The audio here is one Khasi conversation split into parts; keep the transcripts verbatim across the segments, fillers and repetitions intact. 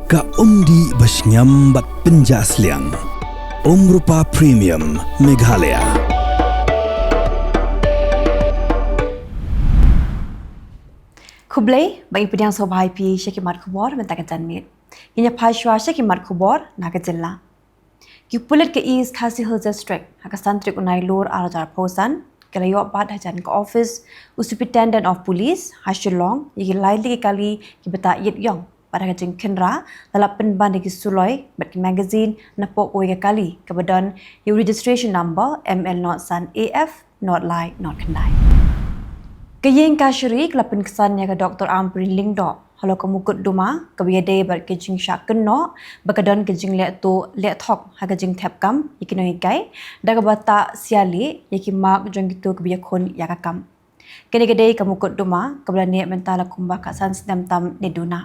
Ka umdih ba shngiam bad pynjah sliang. Umrupa Premium Meghalaya. Khublei, ba ngi pdiang sngewbha ïa phi sha ki mat khubor mynta ka janmiet. Ngin ïa phai shuwa sha ki mat khubor na ka jylla. Ki pulit ka East Khasi Hills District, ha ka san tarik u Nailur ar hajar arphew san, ki la ïoh bat hajan ka office u Superintendent of Police ha Shillong ïa ki lai tylli ki kali kiba tah ïit ïong bad ha ka jingkhynra la lap pynban ïa ki suloi bad ki magazine napoh kawei ka kali kaba don ïa u registration number M L not san A F not lai not khyndai. Ka ïing kashari ka la pynksan ïa ka Doctor Ampareen Lyngdoh halor ka mukotduma kaba ïadei bad ka jingshah kynnoh ba ka don ka jingleh tuh leh thok ha ka jingthep kam ïa ki nonghikai da kaba tah sialieh ïa ki mak jong kito kiba ïakhun ïa ka kam. Kane ka dei ka mukotduma kaba la neh mynta la kumba ka san snem tam ne duna.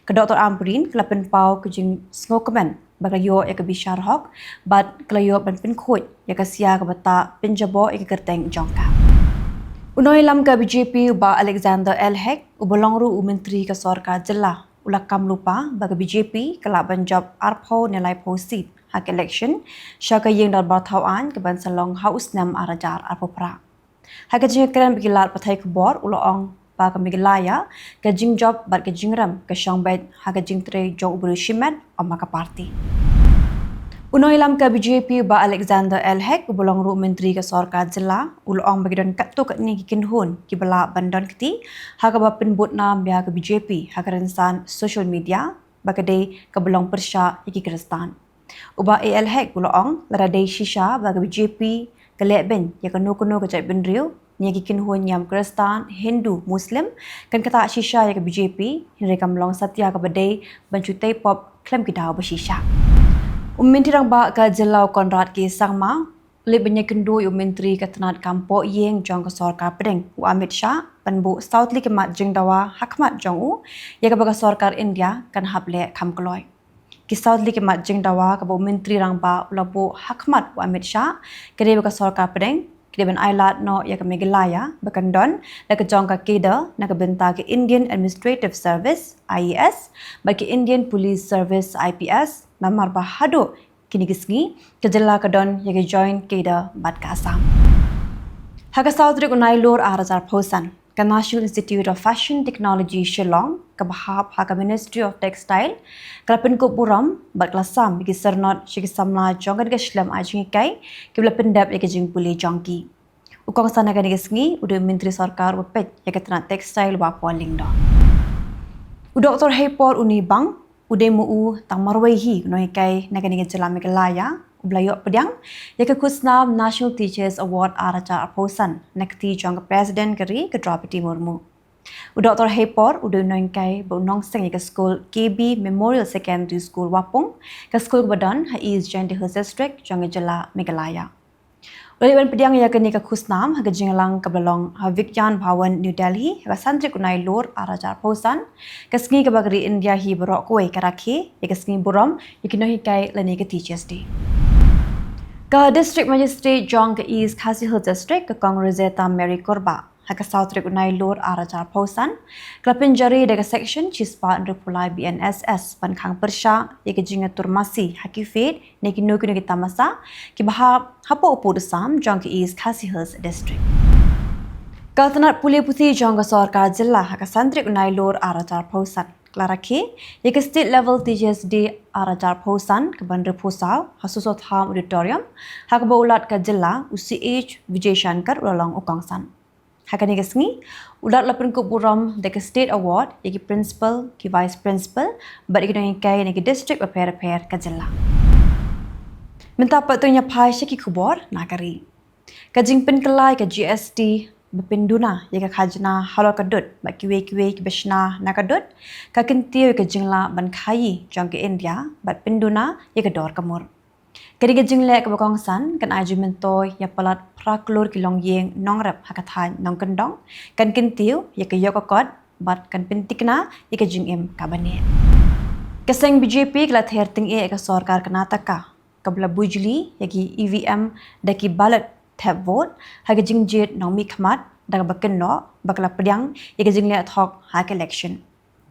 Ka Doctor Ampareen ka la pynpaw ka jingsngewkmen ba ka la ïoh ïa ka bishar hok bad ka la ïoh ban pynkhuid ïa ka sia kaba tah pynjaboh ïa ka kyrteng jong ka. U nongïalam ka B J P u Bah Alexander L Hek, uba long ruh u myntri ka sorkar jylla, u la kam lypa ba ka B J P ka lah ban jop arphew ne laiphew seat ha ka election sha ka ïing dorbar thaw aiñ kaban sa long ha u snem ar hajar arphew phra. Ha ka jingïakren bad ki lad pathai khubor u la ong ba ka Meghalaya ka jingjop bad ka jingrem ka shong beit ha ka jingtrei jong u briew shimet, ym ha ka party. U nongïalam ka B J P u Bah Alexander L Hek, uba long ruh myntri ka sorkar jylla, u la ong ba ki don katto katne ki kynhun kiba lah ban don kti ha kaba pynbud nam ïa ka B J P ha ka rynsan social media ba ka dei kaba long pyrshah ïa ki Khristan. U Bah A L Hek u la ong lada dei shisha ba ka B J P ka leh beiñ ïa kano kano ka jaitbynriew ne ïa ki kynhun niam Khristan, Hindu, Muslim, kan ktah shisha ïa ka B J P, hynrei kam long satia kaba dei ban shu tei pop khlem ki daw ba shisha. U Myntri Rangbah ka jylla u Conrad K Sangma u la leit ban ïakynduh ïa u Myntri ka tnat kam poh ïing jong ka sorkar pdeng u Amit Shah ban buh saw tylli ki mat jingdawa ha khmat jong u ïa kaba ka sorkar India kan hap leh kham kloi. Ki saw tylli ki mat jingdawa kaba u Myntri Rangbah u la buh ha khmat u Amit Shah ka dei ba ka sorkar pdeng ka dei ban ailad noh ïa ka Meghalaya ba kan don la ka jong ka cadre na ka bynta ka Indian Administrative Service, I A S, bad ka Indian Police Service, I P S, namar ba haduh kine ki sngi ka jylla ka don ïa ka joint cadre bad ka Assam. Ha ka saw tarik u Nailur ar hajar arphew san, ka National Institute of Fashion Technology Shillong, kaba hap ha ka Ministry of Textile, ka la pynkup burom bad ka la sam ïa ki syrnod sha ki samla jong kane ka shlem ai jinghikai kiba la pyndep ïa ka jingpule jong ki. U kongsan ha kane ka sngi u dei u Myntri Sorkar uba peit ïa ka tnat textile u Bah Paul Lyngdoh. U Doctor Heipor Unibang u dei ma u tang marwei hi u nonghikai na kane ka jylla Meghalaya uba la ïoh pdiang ïa ka khusnam National Teachers Award ar hajar arphew san na kti jong ka President ka ri ka Droupadi Murmu. U Doctor Heipor u dei u nonghikai bad u nongseng ïa ka skul K B Memorial Secondary School Wapung, ka skul kaba don ha East Jaintia Hills District jong ka jylla Meghalaya. U la leit ban pdiang ïa kane ka khusnam ha ka jingïalang kaba la long ha Vigyan Bhawan, New Delhi, ha ka san tarik u Nailur ar hajar arphew san, ka sngi kaba ka ri India hi baroh kawei ka rakhe ïa ka sngi burom ïa ki nonghikai lane ka Teachers Day. Ka District Magistrate jong ka East Khasi Hills District, ka Kong Rosetta Mary Kurbah, ha ka saw tarik u Nailur ar hajar arphew san, ka la pynjari da ka Section shispah hynriewphew lai B N S S ban khang pyrshah ïa ka jingïatur masi ha ki fete ne kino kino ki tamasa kiba hap hapoh u pud u sam jong ka East Khasi Hills District. Ka tnat pule puthi jong ka sorkar jylla ha ka san tarik u Nailur ar hajar arphew san ka la rakhe ïa ka State Level Teachers Day ar hajar arphew san kaban hynriewphew saw ha Soso Tham Auditorium, ha kaba u Lat ka jylla u C H Vijayashankar u la long u kongsan. Ha kane ka sngi u Lat u la pynkup burom da ka State Award ïa ki Principal, ki Vice Principal bad ïa ki nonghikai na ki district bapher bapher ka jylla. Mynta pat to ngin ïa phai sha ki khubor na ka ri. Ka jingpynkylla ïa ka G S T ba pynduna ïa ka khajna halor ka dud bad kiwei kiwei kiba shna na ka dud ka kyntiew ïa ka jinglah ban khaïi jong ka India bad pynduna ïa ka dor ka mur. Ka dei ka jingleh kaba kongsan kan ai jingmyntoi ïa palat phra klur ki longïing nongrep ha ka thaiñ Nongkyndong, kan kyntiew ïa ka ïoh ka kot bad kan pynthikna ïa ka jingim kaba neh. Ka seng B J P ka la ther tyngeh ïa ka sorkar Karnataka kaba la bujli ïa ki E V M da ki ballot thep vote ha ka jingjied nongmihkhmat da kaba kynnoh ba ka la pdiang ïa ka jingleh thok ha ka election.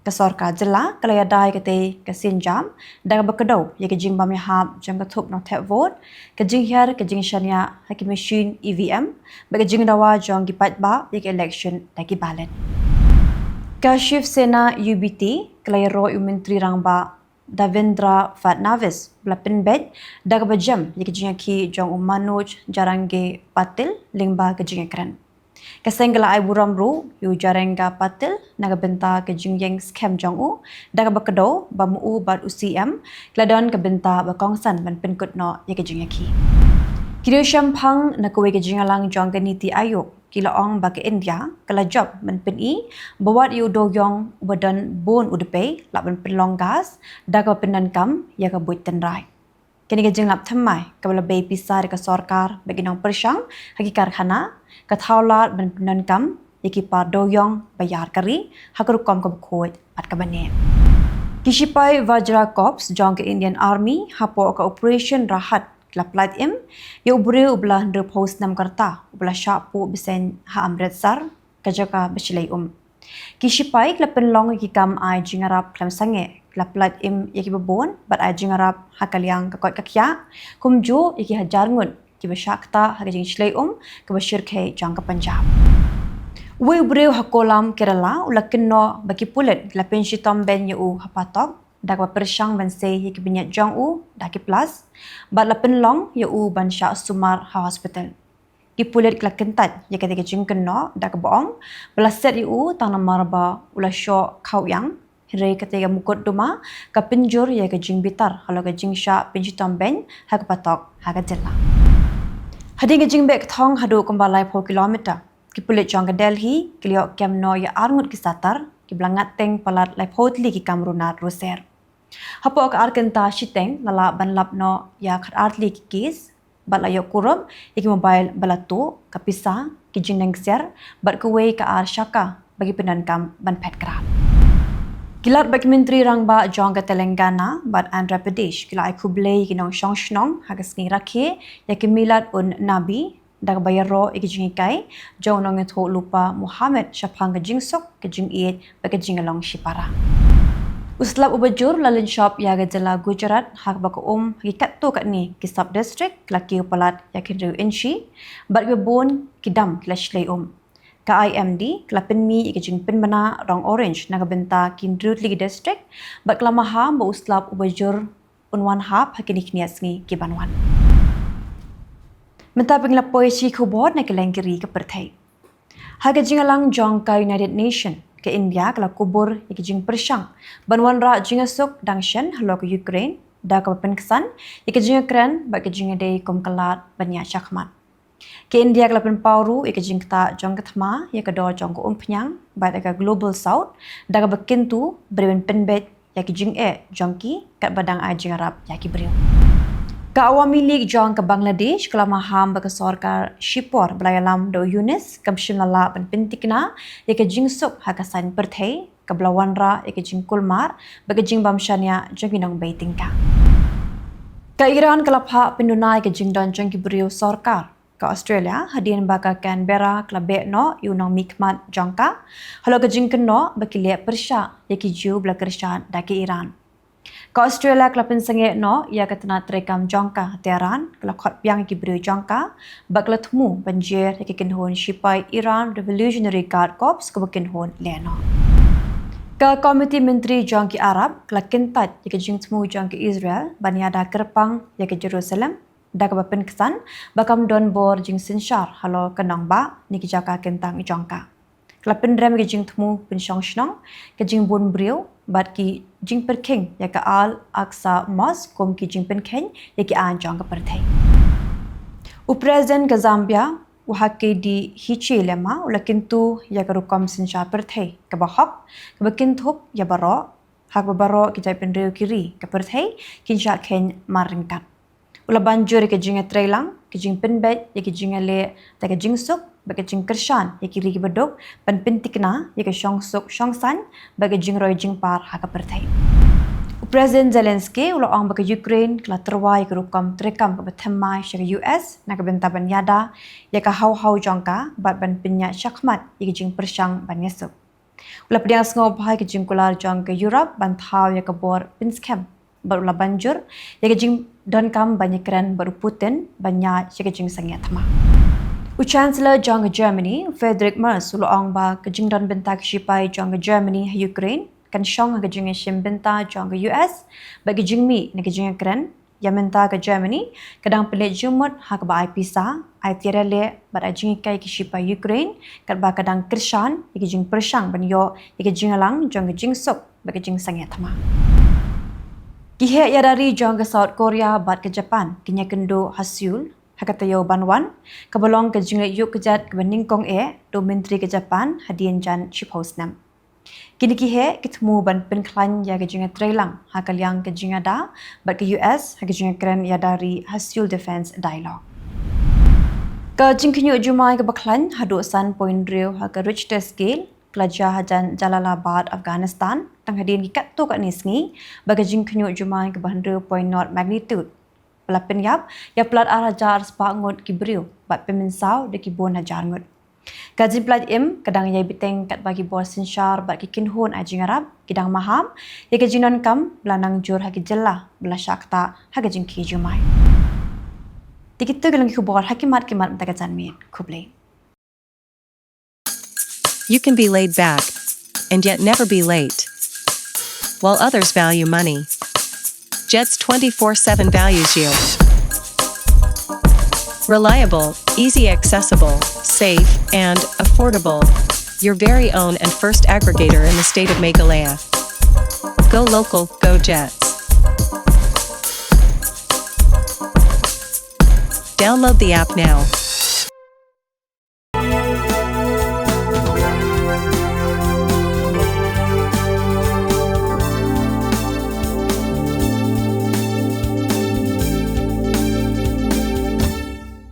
Ka sorkar jylla ka la ïada ïa katei ka sienjam da kaba kdew ïa ka jingbym ïahap jong ka thup nongthep vote, ka jinghiar ka jingshaniah ha ki machine E V M, bad ka jingdawa jong ki paidbah ïa ka election da ki ballot. Ka Shiv Sena U B T ka la ïaroh ïa u Myntri Rangbah Devendra Fadnavis ba la pynbeit da kaba jem ïa ka jingïakhih jong u Manoj Jarange Patil lyngba ka jingïakren. Ka seng ka la ai burom ruh ïa u Jarange Patil na ka bynta ka jingïeng skhem jong u, da kaba kdew ba ma u bad u C M ki la don ka bynta ba kongsan ban pynkut noh ïa ka jingïakhih. Ki riewshemphang na kawei ka jingïalang jong ka Niti Aayog ki la ong ba ka India ka la jop ban pyni ba wat ïa u dewïong uba don bun u dpei lah ban pynlong gas da kaba pyndonkam ïa ka buit tynrai. Kane ka jinglap thymmai kaba la bei pisa da ka sorkar bad ki nongpyrshang ha ki karkhana ka thaw lad ban pyndonkam ïa ki par dewïong ba ïar ka ri ha ka rukom kaba khuid bad kaba neh. Ki shipai Vajra Corps jong ka Indian Army hapoh ka Operation Rahat ki la pyllait im ïa u briew uba la hynriewphew snem ka rta uba la shah puh bseiñ ha Amritsar, ka jaka ba shlei um. Ki shipai ki la pynlong ïa ki kam ai jingïarap khlem sangeh, ki la pyllait im ïa kiba bun bad ai jingïarap ha ka liang ka koit ka khiah, kumjuh ïa ki hajar ngut kiba shah ktah ha ka jingshlei um kaba shyrkhei jong ka Punjab. Uwei u briew ha Kollam, Kerala u la kynnoh ba ki pulit ki la pynshitom beiñ ïa u ha patok da kaba pyrshang ban sei ïa ki bniat jong u da ki plas bad la pynlong ïa u ban shah sumar ha hospital. Ki pulit ki la kyntait ïa katei ka jingkynnoh da kaba ong ba la set ïa u tang namar ba u la shoh khawiang, hynrei katei ka mukotduma ka pynjur ïa ka jingbitar halor ka jingshah pynshitom beiñ ha ka patok ha ka jylla. Hadien ka jingbeh kthong haduh kumba laiphew kilometer, ki pulit jong ka Delhi ki la ïoh kem noh ïa arngut ki satar kiba la ngat teng palat laiphew tylli ki kam runar ruser. Hapoh ka ar kynta shiteng la lah ban lap noh ïa khatar tylli ki case bad la ïoh kurup ïa ki mobile ba la tuh, ka pisa, ki jingneng ksiar bad kawei ka ar shaka ba ki pyndonkam ban phet krad. Ki Lat bad ki Myntri Rangbah jong ka Telangana bad Andhra Pradesh ki la ai khublei ïa ki nongshong shnong ha ka sngi rakhe ïa ka Milad un Nabi da kaba ïaroh ïa ka jinghikai jong u nongïathuhlypa Muhammad shaphang ka jingsuk, ka jingïeit bad ka jinglong shipara. U slap uba jur la lynshop ïa ka jylla Gujarat ha kaba ka um ha ki katto katne ki sub district, ki la kiew palat ïa ki hynriew inshi bad kiba bun ki dam ki la shlei um. Ka I M D ka la pynmih ïa ka jingpynbna rong orange na ka bynta ki hynriew tylli ki district bad ka la maham ba u slap uba jur un wan hap ha kine ki hynñiewsngi ki ban wan. Mynta phin ïa la poi sha ki khubor na ki leng ki ri ka pyrthei. Ha ka jingïalang jong ka United Nation, ka India ka la kubur ïa ka jingpyrshang ban wanrah jingïasuk dang shen halor ka Ukraine da kaba pynksan ïa ka jingïakren bad ka jingïadei kum ka lad ban ïaid shakhmat. Ka India ka la pynpaw ruh ïa ka jingktah jong ka thma ïa ka dor jong ka umphniang bad ïa ka Global South da kaba kyntu ba dei ban pynbeit ïa ka jingeh jong ki katba dang ai jingïarap ïa ki briew. Ka Awami League jong ka Bangladesh ka la maham ba ka sorkar shipor ba la ïalam da u UNICE kam shym la lah ban pyntikna ïa ka jingsuk ha ka saiñ pyrthei kaba la wanrah ïa ka jingkulmar bad ka jingbymshaniah jong ki nongbei tyngka. Ka Iran ka la phah pynduna ïa ka jingdon jong ki briew sorkar. Ka Australia, hadien ba ka Canberra ka la beh noh ïa u nongmihkhmat jong ka halor ka jingkynnoh ba ki leh pyrshah ïa ki Jiw ba la kyrshan da ka Iran. Ka Australia ka la pynsangeh noh ïa ka tnat treikam jong ka ha Tehran, ka la khot biang ïa ki briew jong ka bad ka la thmu ban jer ïa ka kynhun shipai Iran Revolutionary Guard Corps kaba kynhun lehnoh. Ka Komiti Myntri jong ki Arab ka la kyntait ïa ka jingthmu jong ka Israel ban ïada kyrpang ïa ka Jerusalem da kaba pynksan ba kam don bor jingsynshar halor ka nongbah ne ki jaka kyntang jong ka. Ka la pynrem ïa ka jingthmu pynshong shnong, ka jingbun briew bad ki jingpyrkhing ïa ka Al-Aqsa Mosque kum ki jingpynkheiñ ïa ki aiñ jong ka pyrthei. U President ka Zambia, u Hakainde Hichilema, u la kyntu ïa ka rukom synshar pyrthei kaba hok, kaba kynthup ïa baroh, ha kaba baroh ki jaitbynriew ki ri ka pyrthei kin shah kheiñ marryngkat. U la ban jur ïa ka jingïatreilang, ka jingpynbeit ïa ka jingïaleh da ka jingsuk bad ka jingkyrshan ïa ki ri kiba duk ban pyntikna ïa ka shongsuk shongsaiñ bad ka jingroi jingpar ha ka pyrthei. U President Zelensky u la ong ba ka Ukraine ka la tyrwa ïa ka rukom treikam kaba thymmai sha ka U S na ka bynta ban ïada ïa ka haw haw jong ka bad ban pynïaid shakhmat ïa ka jingpyrshang ban ïasuk. U la pdiang sngewbha ïa ka jingkular jong ka Europe ban thaw ïa ka bor pynskhem bad u la ban jur ïa ka jingdonkam ban ïakren bad u Putin ban ïaid sha ka jingsangeh thma. U Chancellor jong ka Germany, Friedrich Merz, u la ong ba ka jingdon bynta ki shipai jong ka Germany ha Ukraine kan shong ha ka jingïashim bynta jong ka U S bad ka jingmih na ka jingïakren. Ïa mynta ka Germany ka dang pynleit jingmut ha kaba ai pisa, ai tiar ïaleh bad ai jinghikai ki shipai Ukraine, katba ka dang kyrshan ïa ki jingpyrshang ban ïoh ïa ka jingïalang jong ka jingsuk bad ka jingsangeh thma. Ki heh ïada ri jong ka South Korea bad ka Japan kin ïakynduh ha Seoul ha ka taïew ban wan, kaba long ka jingleit ïuh kjat kaba nyngkong eh da u Myntri ka Japan hadien jan shiphew snem. Kine ki heh ki thmu ban pynkhlaiñ ïa ka jingïatreilang ha ka liang ka jingïada bad ka U S ha ka jingïakren ïada ri ha Seoul Defense Dialogue. Ka jingkhynñiuh jumai kaba khlaiñ haduh san point hynriew ha ka Richter scale ka la jia hajan Jalalabad, Afghanistan, tang hadien ki katto katne sngi bad ka jingkhynñiuh jumai kaba hynriew point nought magnitude ba la pynïap ïa palat ar hajar spah ngut ki briew bad pynmynsaw da ki bun hajar ngut. Ka jingpyllait im ka dang ïai bteng katba ki bor synshar bad ki kynhun ai jingïarap ki dang maham ïa ka jingdonkam ba la nang jur ha ki jylla ba la shah ktah ha ka jingkhie jumai. Te kito ki long ki khubor ha ki mat ki mat mynta ka janmiet. Khublei. You can be laid back and yet never be late. While others value money, Jet's twenty-four seven values you. Reliable, easy accessible, safe, and affordable. Your very own and first aggregator in the state of Meghalaya. Go local, go Jets. Download the app now.